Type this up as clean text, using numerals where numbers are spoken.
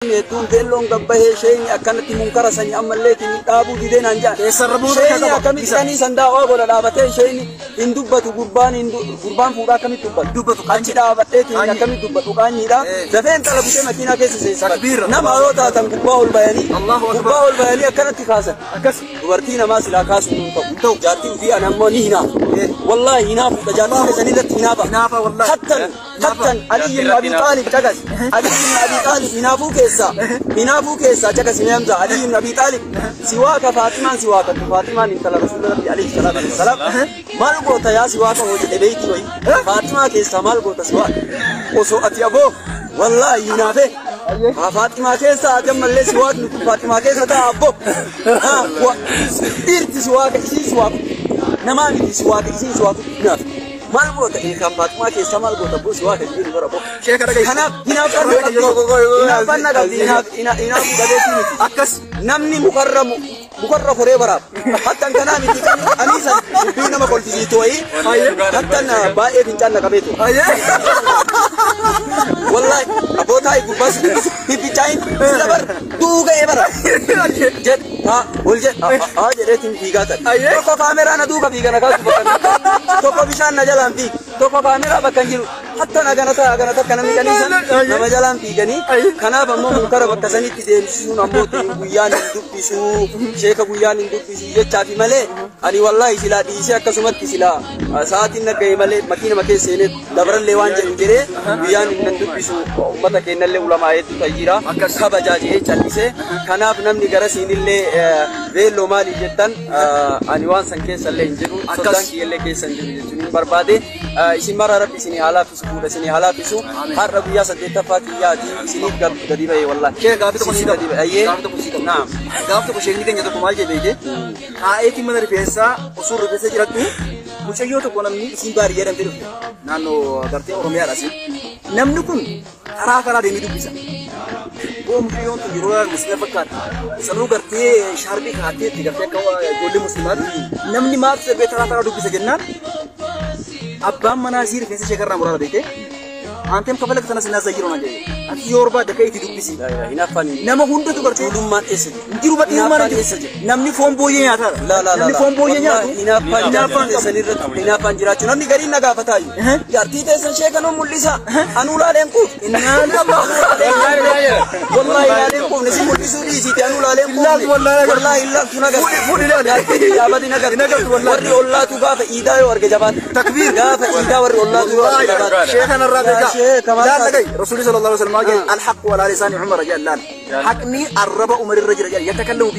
Hedduun beelloon gabbahee sheenyi akkanatti munkara sanii ammallee ittiin dhaabuu didee naan jedhan. Keessarra bu'uura Sheenyi qaba. akkamitti qanii sandaa'aa godha dhaabatee sheenyi hin dubbatu, gurbaan hin gurbaan fuudhaa akkamitti dubbatu? Dubbatu, Achi dhaabatee ittiin Qaanyi. akkamitti dubbatu qaanyiidha. Dafee intala butee makiinaa keessa seensifate. Takbiir. Nama yoo taatan gubbaa ol bayanii Allahu Akbar. gubbaa ol bayanii akkanatti kaasan. Akkas. Dubartii namaa silaa kaasuun hin ta'u. Jaartii ofii ana ammoo ni hinaafa. Wallaahi hinaafuudha, jaartii keessanii irratti hinaafa. Hinaafa wallaahi. Hattan hattan Ali ibn Abi Xaalib caqas. Ali ibn Abi Xaalib hinaafuu keessaa caqas ni hamza. Ali ibn Abi Xaalib siwaaka Faatimaan siwaakattu, Faatimaan intala Rasuula Rabbi alayhi salaatu wassalaam, maal goota yaa siwaaka hoo jedhe beeyti wayi. Faatimaa keessaa maal goota siwaaka? Osoo ati aboo wallaahi hinaafee. Haa Faatimaa keessa ati ammallee siwaakni kun Faatimaa keessa ta'a abbo. Haa dhiirti siwaaka isiin siwaaku namaa miti, siwaaka isiin siwaaku hinaaf. Maal goota kan Faatimaa keessa, maal goota boo siwaaka jedhu bara boo. Sheeka dhaga'i. Kanaaf hinaaffaan na qabdi. Hinaaffaan na qabdi. Hinaafuu dhabeetii miti. Akkas. Namni mukarra koree baraaf. Hattan kanaa miti kan aniisan dubbii nama kolfisiitu wayii. Hattan baay'ee fincaan na qabeetu. Wallahi abbootaa gubbaas fincaayin sila bar duuga bara. Jedh haa ol jedh haa jedheetiin fiigaa ta'e. Tokko kaameraa na duuka fiiga na kaasu bakka, tokko bishaan na jalaan fiig, tokko kaameraa bakka hin jiru. Hattan agana ta'a agana takka namni qaniisan nama jalaan fiiganii. Kanaaf ammoo munkara bakka sanitti deemsisuun ammoo guyyaan hin dubbisu, sheeka guyyaan hin dubbisu jechaafi malee, ani wallaahi silaa dhiisee akkasumatti silaa sa'aatiin na ga'e malee makiinama keessa seenee dabarallee waan jedhu jedhee guyyaan hin dubbisu, uummata keenyallee ulamaa hedduu jira kabajaa jedhee callisee. Kanaaf namni garasiinillee beelloo maali jettan, ani waan san keessallee hin jiru, soddaan kiyyallee keessa hin jiru jechuun hin barbaade. Isin mara Rabbi isinii haa laaffisu, fuudha isinii haa laaffisu. Har'a guyyaa 8ffaa kiyyaati isiniif gadi ba'e wallaahi. Shee, gaaffii tokko sii Isinii qaba. gadi ba'e. Ayyee. Gaaffii tokko sii qaba. Naam. Gaaf tokko sheekni keenya tokko maal jedhe beekte? Taa'eetii mana rifeensaa osoo rifeensa jirattu mucayyoo tokko namni isiin baadiyyaa jedhamtee dhufte. Naannoo gartee Oromiyaadha isin. Namni kun karaa karaa deemee dubbisa. Boo, mucayyoon tun yeroo ilaalu muslima fakkaatti. Sanuu gartee shaarbii kaa'attee itti gartee akka ijoollee musliimaatti. Namni maal sirbee karaa karaa dubbisa jennaan, abbaan manaa isii rifeensa ishee karraa muraara beekte. Aanteem kafala sana sinaa zayyiroo naan jedhe. Ati yoo barbaadde ka'ii itti dubbisi. Hinaaffaan Nama hundatu gartee tuulummaan eessa jiru? Jiru badhiirummaan Hinaaffaan jiru. eessa jiru? Namni foon booyyee nyaataadha. La la la. Namni foon booyyee nyaatu. Hinaaffaan Hinaaffaan teessan irratti hinaaffaan jiraachuu namni gariin na gaafataayu. Jaartii teessan sheeka nu mul'isa. Anuu laaleen quuf. Wallahi laaleen quufne, si mul'isuu dhiisiiti, anuu laaleen quufne. Wallahi ilaaltu na gartu. Fuudhi ilaali. Jaartii jaabati na gartu. Warri ollaatu gaafa iidaa yoo arge jabaata. Takbiir. Gaafa iidaa warri ollaatu yoo arge jabaata. Sheekha narraa beekaa. Sheeka maal Laal taate? dhaga'i. Rasuulli sallallahu alaihi wasallam jedhe, الحق على لسان عمر jedhan laal. Haqni arraba Umar irra jira jedhan. يتكلم.